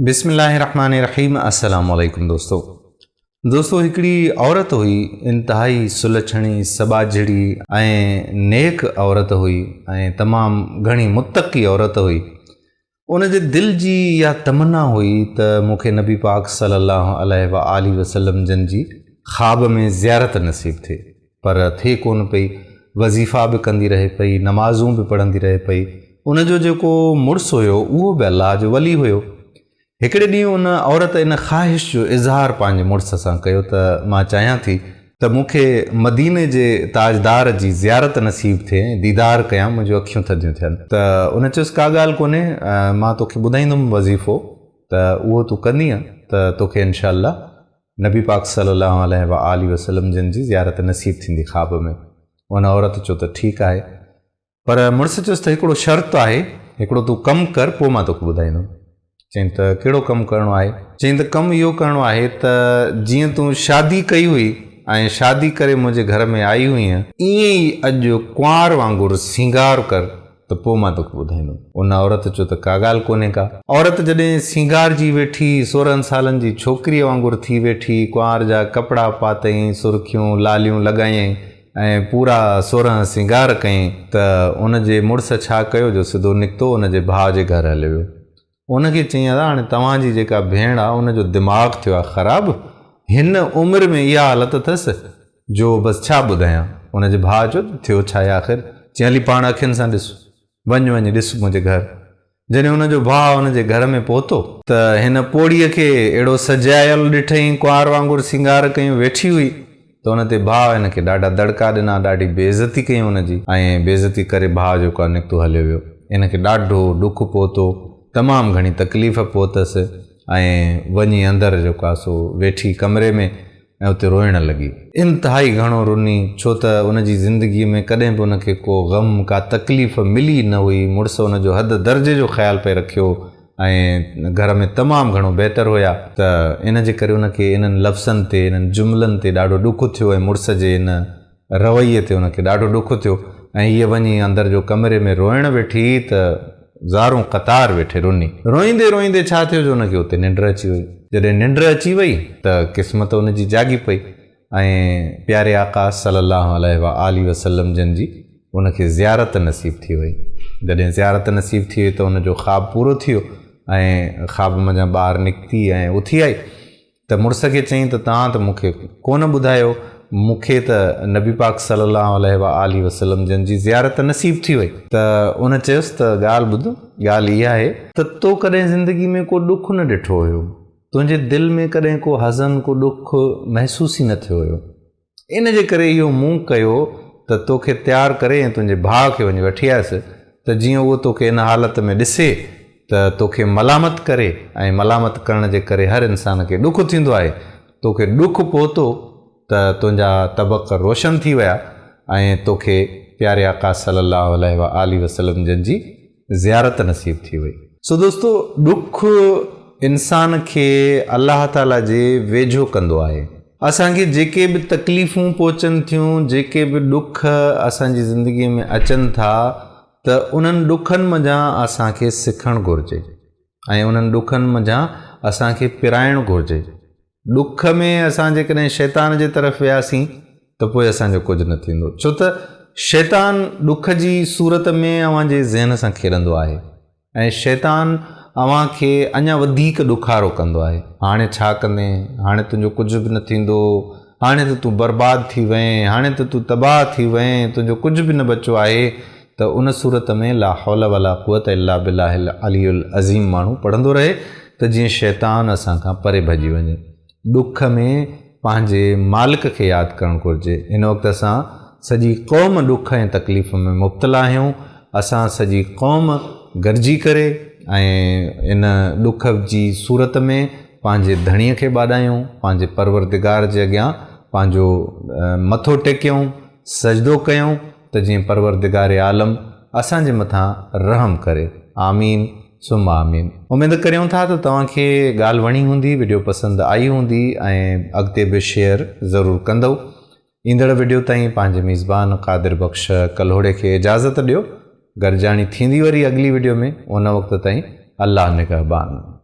بسم الله الرحمن الرحيم السلام عليڪم دوستو دوستو هڪڙي عورت هئي انتهائي سلڇڻي سٻاجهڙي ۽ نيڪ عورت هئي ۽ تمام گهڻي متقي عورت هئي ان جي دل جي اها تمنا هئي ته مون کي نبي پاڪ صلي الله عليه وآله وسلم جن جي خواب ۾ زيارت نصيب ٿئي پر ٿئي ڪونه پئي. وظيفا به ڪندي رهي پئي، نمازون به پڙهندي رهي پئي. ان جو جيڪو مڙس هيو، اهو به الله جو ولي هيو. هڪڙي ڏينهن ان عورت ان خواهش جو اظهار پنهنجي مڙس سان ڪيو ته مان چاهيان ٿي ته مون کي مديني جي تاجدار جي زيارت نصيب ٿئي ۽ ديدار ڪيان، منهنجون اکيون ٿڌيون ٿين. ته ان چيس ڪا ڳالهه ڪونهي، مان توکي ٻڌائيندم وظيفو ته اهو تون ڪندينء ته توکي انشاء الله نبي پاڪ صلي الله عليه وآله وسلم جن جي زيارت نصيب ٿيندي خواب ۾. ان عورت چيو ته ٺيڪ آهي. پر مڙس چيس ته هڪڙو شرط آهي، هڪڙو تون ڪم ڪر پوء مان توکي ٻڌائيندم. چيائين ته ڪهڙو ڪم ڪرڻو آهي؟ چيائين ته ڪم اهو ڪرڻو آهي ته جيئن تون شادي ڪئي هئي ۽ شادي ڪري منهنجي گهر ۾ آئي هئينء، ائين ئي اڄ ڪنوار وانگر سينگار ڪر ته پوء مان توکي ٻڌائيندم. ان عورت چيو ته ڪا ڳالهه ڪونهي ڪا. عورت جڏهن سينگارجي ويٺي، 16 سالن جي ڇوڪريء وانگر ٿي ويٺي، ڪنوار جا ڪپڙا پاتئين، سرخيون، لاليون لڳايائين ۽ پورا 16 سينگار ڪيائين ته ان جي مڙس ڇا ڪيو جو سڌو نڪتو ان جي ڀاء جي گهر هليو ويو. ان کي چيائين ادا هاڻي توهان جي جيڪا ڀيڻ آ ان جو دماغ ٿيو آ خراب، هن عمر ۾ اها حالت اٿس جو بس ڇا ٻڌايان. ان جي ڀاء چيو ته ٿيو ڇا آهي آخر؟ چيائين هلي پاڻ اکين سان ڏس، وڃ وڃي ڏس منهنجي گهر. جڏهن ان جو ڀاء ان جي گهر ۾ پهتو ته هن پوڙهيء کي اهڙو سجايل ڏٺئين ڪنوار وانگر سينگار ڪيون ويٺي هئي ته ان تي ڀاء هن کي ڏاڍا دڙڪا ڏنا، ڏاڍي بي عزتي ڪئي ان جي ۽ بي عزتي ڪري ڀاء جيڪو آهي نڪتو هليو ويو. هن کي ڏاڍو ڏک پهتو، تمام گهڻي تڪليف پهتس ۽ وڃي اندر جيڪو آهي سو ويٺي ڪمري ۾ ۽ اتي روئڻ لڳي. انتهائي گهڻو رني، ڇو ته ان جي زندگيء ۾ ڪڏهن به ان کي ڪو غم، ڪا تڪليف ملي نه هئي، مڙس ان جو حد درجي جو خيال پئي رکيو ۽ گهر ۾ تمام گهڻو بهتر هيا ته ان جي ڪري ان کي انهن لفظن تي انهن جملن تي ڏاڍو ڏک ٿيو ۽ مڙس جي ان رويي تي ان کي ڏاڍو ڏک ٿيو ۽ هيء وڃي اندر جو ڪمري ۾ روئڻ ويٺي ته زارون قطار ويٺي رني. روئيندي روئيندي ڇا ٿيو جو ان کي اتي ننڊ اچي وئي. جڏهن ننڊ اچي وئي ته قسمت ان جي جاڳي پئي ۽ پياري آقا صلي الله عليه واٰله وسلم جن جي ان کي زيارت نصيب ٿي وئي. جڏهن زيارت نصيب ٿي وئي ته ان جو خواب پورو ٿي ويو ۽ خواب منجهان ٻاهر نڪتي ۽ اٿي آئي ته مڙس کي چيائين ته توهان ته مون کي ڪونه ٻڌايو، مون کي ته نبي پاڪ صلي الله عليه واٰله وسلم جن جي زيارت نصيب ٿي وئي. ته ان چيس ته ڳالهه ٻڌ، ڳالهه اها آهي ته تو ڪڏهن زندگي ۾ ڪو ڏک نه ڏٺو هيو، تنهنجي دل ۾ ڪڏهن ڪو حزن، ڪو ڏک محسوس ئي نه ٿيو هيو. ان جي ڪري اهو مون ڪيو ته توکي تيار ڪري ۽ تنهنجي ڀاء کي وڃي وٺي آيس ته جيئن اهو توکي ان حالت ۾ ڏسي ته توکي ملامت ڪري ۽ ملامت ڪرڻ جي ڪري هر انسان کي ڏک ٿيندو آهي. توکي ڏک پهتو ته تنهنجا طبق روشن ٿي ويا ۽ توکي پياري آقا صلي الله عليه واٰله وسلم جن جي زيارت نصيب ٿي وئي. سو دوستو ڏک انسان کي الله تعالي جي ويجهو ڪندو آهي. اسان کي جيڪي به تڪليفون پهچن ٿيون، جيڪي به ڏک اسان جي زندگي ۾ اچن ٿا ته انهن ڏکن منجهان اسان کي سکڻ گهرجي ۽ انهن ڏکن منجهان اسان کي پرائڻ گهرجي. ڏک ۾ اسان جيڪڏهن شيطان جي طرف وياسين ته پوء اسان جو ڪجهه نه ٿيندو ڇو ته شيطان ڏک جي صورت ۾ اوهان جي ذهن سان کيڏندو آهي ۽ شيطان اوهان کي اڃا وڌيڪ ڏکارو ڪندو آهي هاڻي ڇا ڪندين هاڻي تنهنجو ڪجهه به نه ٿيندو هاڻي ته تون برباد ٿي وئين هاڻي ته تون تباهه ٿي وئين تنهنجو ڪجهه به نه بچيو آهي ته ان صورت ۾ لا حول ولا قوت الا بالله العلي العظيم ماڻهو پڙهندو رهي ته جيئن شيطان اسان کان پري ڀڄي وڃي. ڏک ۾ پنهنجي مالڪ کي ياد ڪرڻ گهرجي. هن وقت اسان سڄي قوم ڏک ۽ تڪليف ۾ مبتلا آهيون. اسان سڄي قوم گڏجي ڪري ۽ ان ڏک جي صورت ۾ پنهنجي ڌڻيء کي ٻاڏايون، پنهنجي پروردگار جي اڳيان پنهنجو مٿو ٽيڪيون، سجدو ڪيون ته جيئن پروردگار عالم اسان جي مٿان رحم ڪري. آمين ثم آمين. اميد ڪريون ٿا ته توهان کي ڳالهه وڻي هوندي وڊيو پسند آئي هوندي ۽ اڳتي به شيئر ضرور ڪندؤ. ايندڙ وڊيو تائين پنهنجي ميزبان قادر بخش ڪلهوڙي کي اجازت ڏيو. گڏجاڻي ٿيندي وري اڳلي وڊيو ۾ ان وقت تائين الله نگهبان.